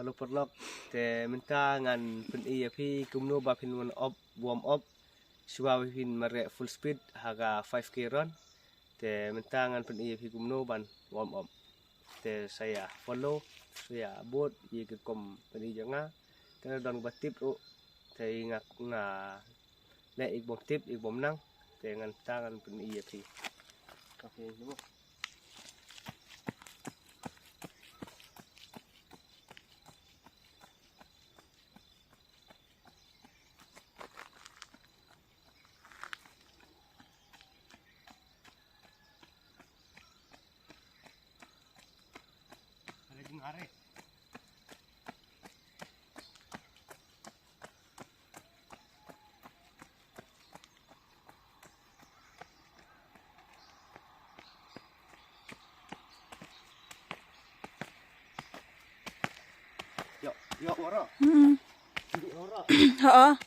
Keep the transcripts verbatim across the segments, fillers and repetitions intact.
Hello paralok, te mynta ngan pyni ïa phi kumno ba phin warm up, warm up shuwa ba phin mareh full speed ha ka five K run. Te mynta ngan pyni ïa phi kumno ban warm up. Te sa ïa follow, sa ïa bud ïa ka rukom pyni jong nga. Te don ba tip ruh, te nga, nga leh ïa ka bym tip, ïa ka bym nang. Te ngan, mynta ngan pyni ïa phi. Okay, Ïoh, ïoh, ora. Hmm. Ïoh, ora. Ha.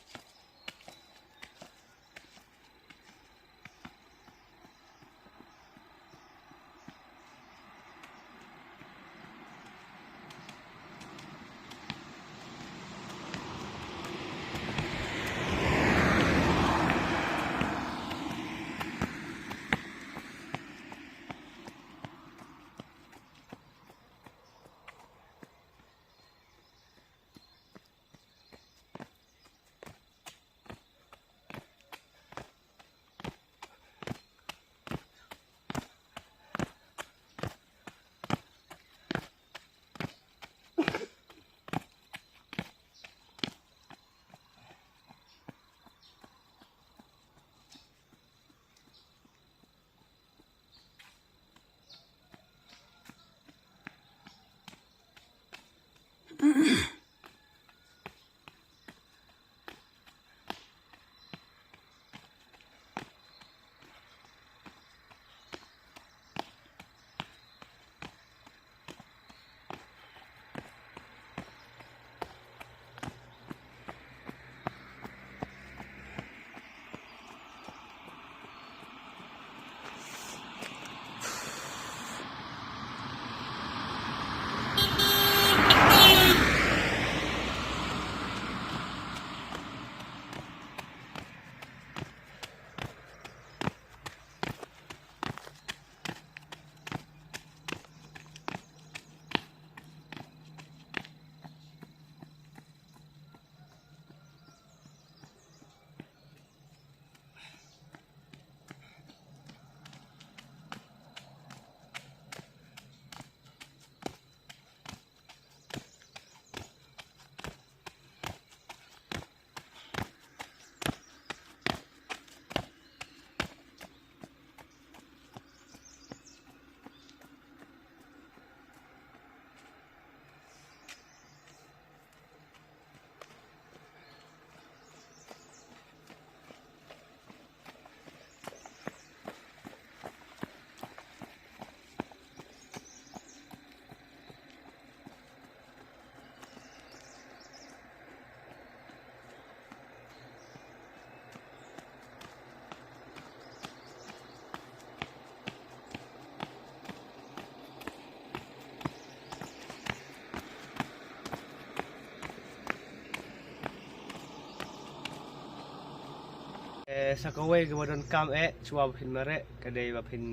Eh, sa kawei kaba donkam eh, shuwa ba phin mareh, ka dei ba phin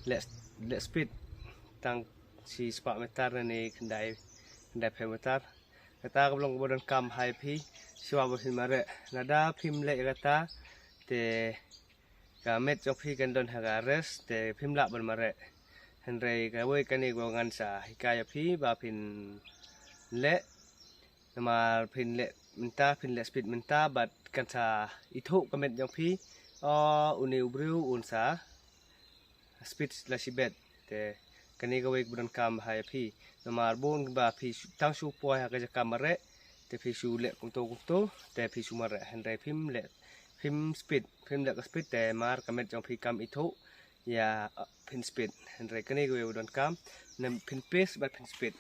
leh, leh speed tang shi spah meter ne khyndai, khyndai phew meter. Kata ka long kaba donkam ha ïa phi, shuwa ba phin mareh. Lada phim leh kata, te ka met jong phi kan don ha ka rest, te phim lah ban mareh. Hynrei kawei kane kaba ngan sa hikai ïa phi ba phin leh, namar phin leh mynta, phin leh speed mynta, bad kan sa ithuh ka met jong phi, o, une u briew un sa speed la shibet. Te kane kawei kaba donkam ha ïa phi. Namar bun ba phi shu, tang shu poi ha ka jaka mareh, te phi shu leh kumto kumto, te phi shu mareh. Hynrei phim leh, phim speed, phim leh ka speed, te mar ka met jong phi kam ithuh ïa, uh, phin speed. Hynrei kane kawei kaba donkam, ne phin pace bad phin speed.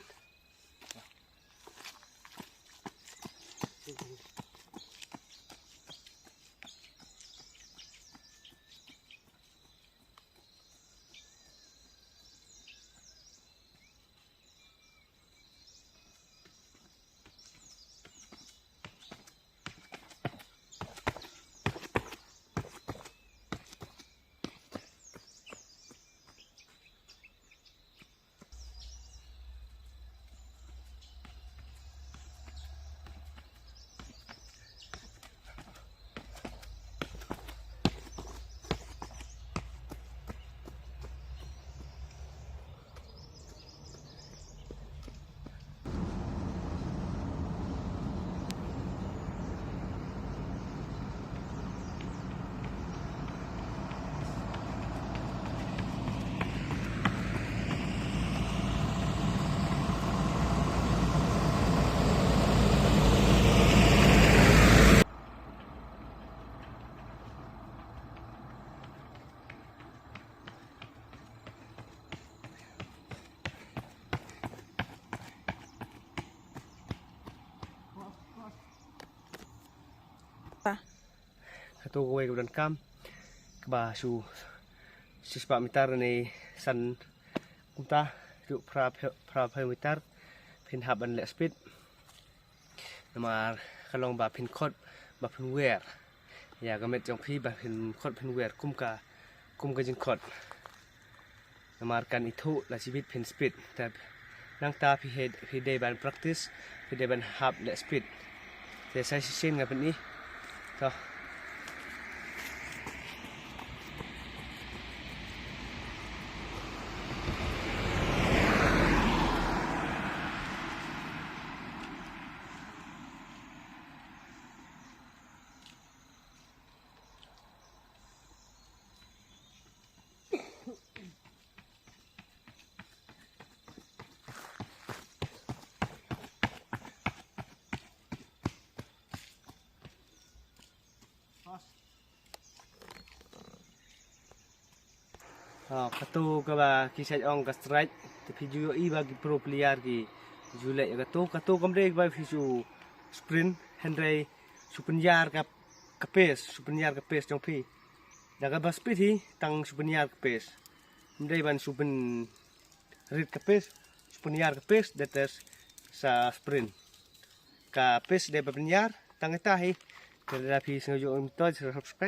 Hato kawei ka donkam kaba shu shispah meter ne san kumta, shu phra, phra, phra meter phin hap ban leh speed. Namar ka long ba phin khot ba phin wer ïa ka met jong phi, ba phin khot phin wer kum ka, kum ka jingkhot. Namar kan ithuh la shibit phin speed. Te nangta phi he, phi dei ban practice, phi dei ban hap leh speed. Te sa shisien nga pyni. To. Ha, kato kaba ki sa ong ka strike, te phi ju ïohi ba ki pro player ki ju leh ïa kato, kato kam dei ba phi shu sprint, hynrei shu pynïar ka, ka pace, shu pynïar ka pace jong phi. Da kaba speed hi, tang shu pynïar ka pace. Ym dei ban shu pynrit ka pace, shu pynïar ka pace, that is sa sprint. Ka pace dei ba pynïar, tang ita hi. Te lada phi sngew ju ym to, subscribe.